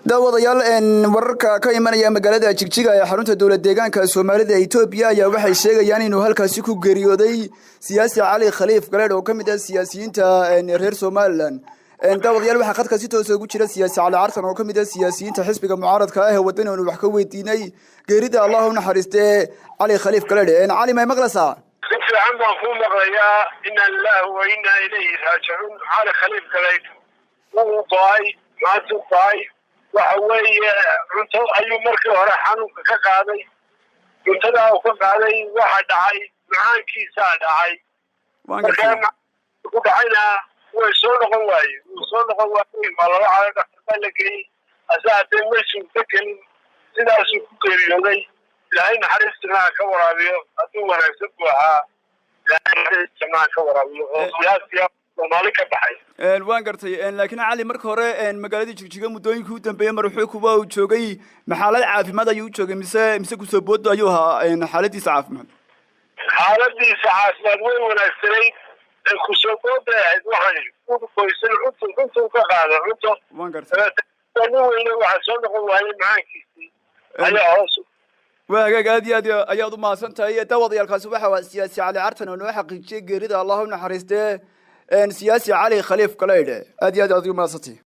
Daawadayaal, wararka ka imanaya magaalada Jigjiga ee xarunta dowlad deegaanka Soomaalida Etoobiya ayaa waxay sheegayaan inuu halkaasi ku geeriyooday siyaasi Cali Khaliif Galeedh oo ka mid ah siyaasiyiinta reer Somaliland. Daawadayaal, waxaa khadka si toosa ugu jira siyaasi Cali Cartan oo ka mid ah siyaasiyiinta xisbiga mucaaradka ah ee Wadani, oonu wax ka weydiinay geerida Allah u naxariistee Cali Khaliif Galeedh. Cali, may maqlaysaa? Si fiican baan kuu maqlayaa. Inna lillahi wa inna ilayhi raajicuun. Cali Khaliif Galeydh wuu go-ay, maantuu go-ay. Waxa weeye, cunto ayuu markii hore xanuunka ka qaaday. Cuntadaa uu ka qaaday waxa dhacay, macaankiisaa dhacay. Markaa ku dhacayna way soo noqon waaye, wuu soo noqon waayey. Waa laba calo, dhaktar baa la geeyey, hase haddee may suurto gelin, sidaasuu ku geeriyooday. Ilaahay naxariistina ka waraabiyo. Hadduu wanaagsan buu ahaa, Ilaahay naxariistina ka waraabiyo, oo siyaasiya Soomaali ka baxay. Waan gartay, laakiin Cali marka hore magaaladii Jigjiga muddooyinkii u dambeeyey marxuukuba uu joogay. Maxaalad caafimaad ayuu u joogay mise kusoo boodo ayuu ahaa xaaladiisa caafimaad? Xaaladiisa caafimaad way wanaagsanayd, kusoo booday ahayd. Waxaan goysan cuntu, cuntuu ka qaada cunto. Waan gartay. Nin weyne waxaa soo noqon waayey, macaankiisii ayaa hoos. Waa hagaag, aad iyo aad ayaad u mahadsan tahay. Daawadayaalkaasi waxa waa siyaasi Cali Cartan oo noo xaqiijiyey geerida Allah u naxariistee siyaasi Cali Khaliif Galeydhe. Aad iyo aad aad ugu mahadsantahay.